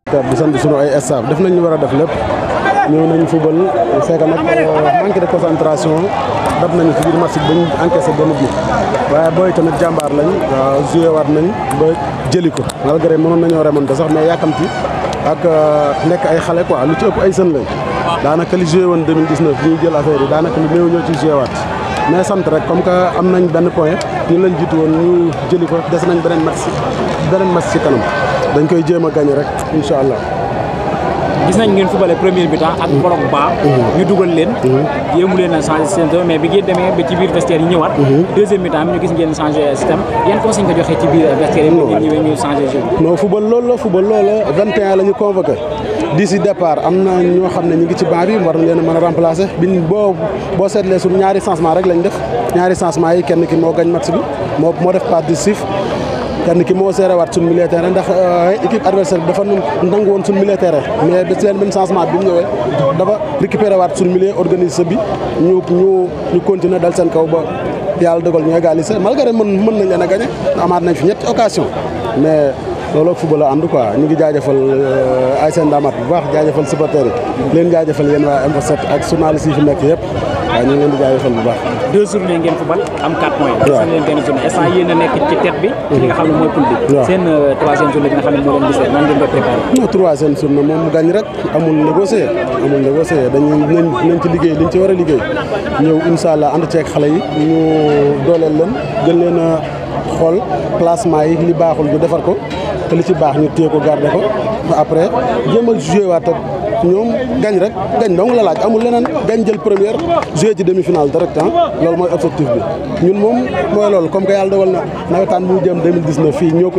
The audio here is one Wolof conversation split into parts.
di sant sunu ay staff def nañ ñu war a def lépp ñëw nañ football c'est que nag manque de concentration dab nañu ci biir match bi dañ encaissé benn bi waaye booy tamit jàmbaar lañ joué waat nañ ba jëli ko malgré mënoon nañoo remonté sax mais yàkkamti ak nekk ay xale quoi lu ci ëpp ay sën lañ daanaka li joué woon 2019 bi ñuy jël affaire yi daanaka lu néew ñoo ci joué waat mais sant rek comme que am nañ benn point ñu lañ jiitu woon ñu jëli ko des nañ beneen match ci kanam dañ koy jéem a gagné rek incha allah. gis nañ ngeen footballé premier mi-temps ak bloc bas ñu dugal leen yéemu leen a changé seen zone mais bi ngeen demee ba ci biir vestiaire yi ñëwaat deuxième mi-temps bi ñu gis ngeen changé système yan conseil nga joxe ci biir vestiaire yi ngeen ñëwee ñu changé jeu non football loolu la 21 la ñu convoqué d'ici départ am na ñoo xam ne ñu ngi ci banc bi war na leen a mën a remplacer biñ boo seetlee suñu ñaari changement rek lañ def ñaari changement yi kenn ki moo gañ match bi moo def passe décisif kenn ki moo seere waat suñu milieu terrain ndax équipe adversaire bi dafa nangu woon suñu milieu terrain mais ba seen benn changement bi mu ñëwee dafa récupéré waat suñu milieu organisé bi ñu continuer dal seen kaw ba yàlla dogal ñu égaliser malgré mën nañ leen a gagné amaat nañ fi ñetti occasion mais loolu football la ànd quoi ñu ngi jaajëfal ay seen damat bu baax jaajëfal supporters yi leen jaajëfal yéen waa Info 7 ak journalistes yi fi nekk yëpp waaw ñu ngi leen di jaajëfal bu baax 2 journées ngeen football am 4 points seen leen benn journée instant yéen a nekk ci tête bi ci li nga xam ne mooy poule bi seen troisième journée bi nga xam ne moo leen gisee nan ngeen ko préparé non troisième journée moom mu gañ rek amul négocier nañ ci liggéey liñ ci war a liggéey ñëw incha allah ànd ceeg xale yi ñu dooleel leen gën leen a xool placement yi li baaxul ñu defar ko te li ci baax ñu téye ko garder ko après jéem a joué waat ak ñoom gañ rek gañ dong la laaj amul leneen gañ jël première joué ci demi-finale direct loolu mooy objectif bi ñun moom mooy loolu comme que yàlla dogal na nawetaan bu jëm 2019 fii ñoo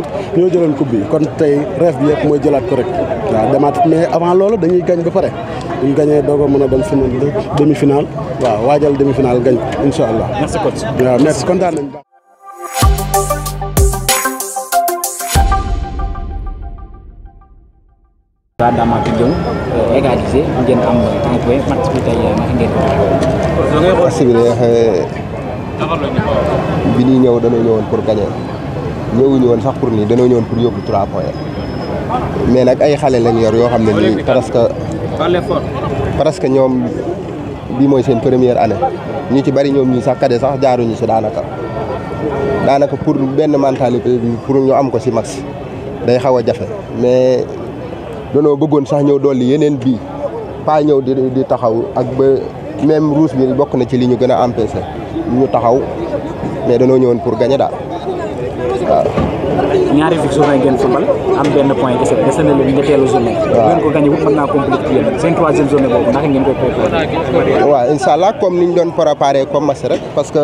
jëloon coupe bi kon tey rêve bi yëpp mooy jëlaat ko rek waaw demaat mais avant loolu dañuy gañ ba pare buñ gañee doog a mën a dem final demi-finale waaw waajal demi-finale gañ incha allah. merci coach. waaw merci kontaan nañ. waaw Ndamatou Dieng égalisé ngeen am 1 point match bi tey naka ngeen ko match bi bi ñuy ñëw dañoo ñëwoon pour gagner ñëwuñu woon sax pour nii dañoo ñëwoon pour yóbbu 3 points mais nag ay xale lañ yor yoo xam ne nii presque ñoom bii mooy seen première année ñu ci bari ñoom ñii sax cadet sax jaaruñu si daanaka pour benn mentalité bi pour ñu am ko si max day xaw a jafe mais danoo bëggoon sax ñëw dolli yeneen bii pas ñëw di taxaw ak ba même rouge bi bokk na ci li ñu gën a empêché ñu taxaw mais danoo ñëwoon pour gagner daal waaw. ñaari journée ngeen football am benn point kese dese na leen ñetteelu journée. waaw ngeen ko gagné bu mën naa compliqué ci yéen seen troisième journée boobu naka ngeen koy préparé. waaw incha allah comme ni ñu doon préparé comme match rek parce que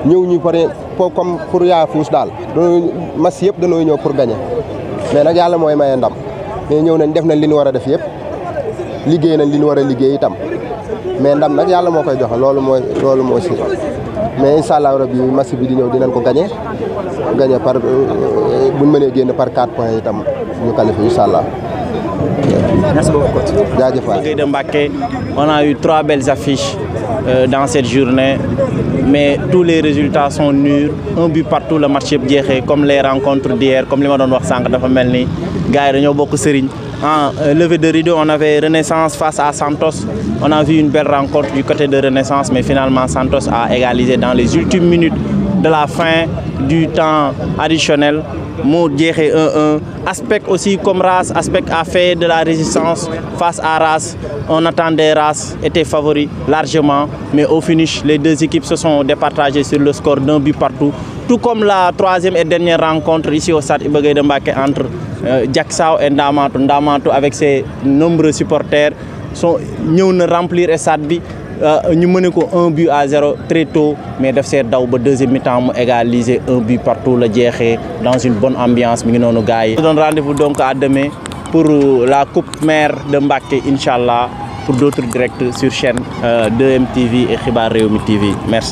ñëw ñu pare comme pour yaa fuus daal match yëpp danoo ñëw pour gagner mais nag yàlla mooy maye ndam. mais ñëw nañ def nañ li ñu war a def yëpp liggéey nañ li ñu war a liggéey itam mais ndam nag yàlla moo koy joxe loolu mooy si mais incha allah rabbi match bi di ñëw dinañ ko gagné par buñ mënee génn par 4 points itam ñu qualifié incha allah. Merci beaucoup coach. jaajëf waay. de Mbacké, on a eu 3 belles affiches dans cette journée mais tous les résultats sont nuls un but partout le match yëpp jeexee comme les rencontres d'hier comme li ma doon wax sànq dafa mel ni gars yi dañoo bokk sëriñ en levée de rideau on avait Renaissance face à Santos on a vu une belle rencontre du côté de Renaissance mais finalement Santos a égalisé dans les ultimes minutes de la fin du temps additionnel mu jeexee 1-1 Aspect aussi comme Ras Aspect a fait de la résistance face à Ras on attendait Ras était favori largement mais au finish les deux équipes se sont départagées sur le score d'un but partout tout comme la troisième et dernière rencontre ici au stade Iba Gueye de Mbacké entre Diacksao et Ndamatou avec ses nombreux supporters ñëw na remplir stade bi ñu mëne ko 1-0 très tôt mais daf see daw ba deuxième mi-temps mu égaliser 1 but partout la jeexee dans une bonne ambiance mi ngi noonu gars yi. donne rendez-vous donc à demain pour la coupe mère de Mbacké inchallah pour d'autres directs sur chaîne 2M TV et Xibaar Réwmi TV merci.